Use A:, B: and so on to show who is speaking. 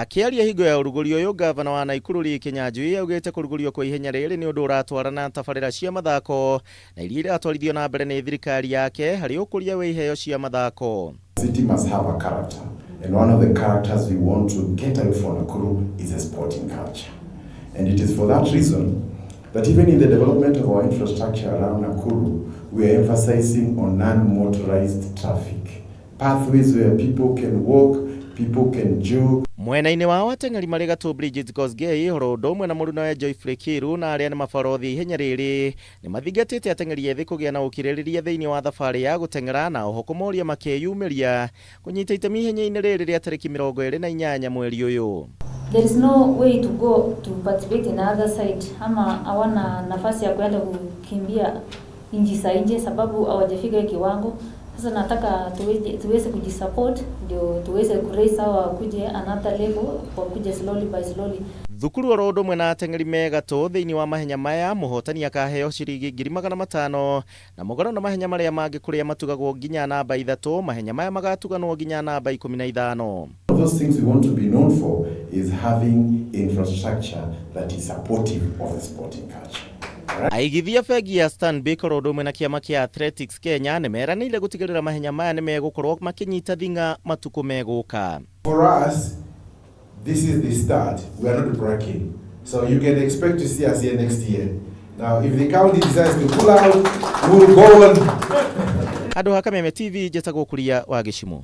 A: Akĩaria hingo ya ũrugũri ũyũ, ngavana wa Naikuru Lee Kinyanjui augĩte kũrugũrio kwa ihenya rĩrĩ nĩ ũndũ ũratwarana na tabarĩra cia mathako na iria iratwarithio na mbere nĩ thirikari yake harĩ ũkũria wa iheo cia mathako.
B: City must have a character and one of the characters we want to get out for Nakuru is a sporting culture. And it is for that reason that even in the development of our infrastructure around Nakuru, we are emphasizing on non-motorized traffic. Pathways where people can walk, people can jog.
A: Mwena-inĩ wao ateng'eri marĩ gatũ Bridget Kosgei oro ũndũ ũmwe na mũrunawe Joyfrey Kiiru na arĩa nĩ mabarothi ihenya rĩrĩ nĩ mathingatĩte ateng'eri ethĩ kũgĩa na ũkirĩrĩria thĩinĩ wa thabarĩ ya gũteng'era na oho kũmoria makeyumĩria kũnyita itemi ihenya-inĩ rĩrĩ rĩa tarĩki 28 mweri ũyũ.
C: There is no way to go to participate in other side, ama hawana nafasi ya kwenda kukimbia nchi za nje sababu hawajafika hiyo kiwango. Sasa nataka tuweze kujisupport ndio tuweze kuraise hawa wakuje another level, wakuje slowly by slowly.
A: Thukuru oro ũndũ ũmwe na ateng'eri me gatũ thĩinĩ wa mahenya maya, mũhotani akaheo ciringi 500,000 na mũgarũ na mahenya marĩa mangĩ kũrĩa matugagwo nginya namba 3, mahenya maya magatuganwo nginya namba 15.
B: One of those things we want to be known for is having infrastructure that is supportive of the sporting culture.
A: Aigithia bengi ya Stanbic oro ũndũ ũmwe na kĩama kĩa Athletics Kenya nĩ meranĩire gũtigĩrĩra mahenya maya nĩ megũkorwo makĩnyita thing'a matukũ megũka.
D: For us, this is the start. We are not breaking. So you can expect to see us here next year. Now, if the county decides to pull out, we'll go on.
A: Handũ ha Kameme TV, njĩtagwo Kuria wa Gĩcimo.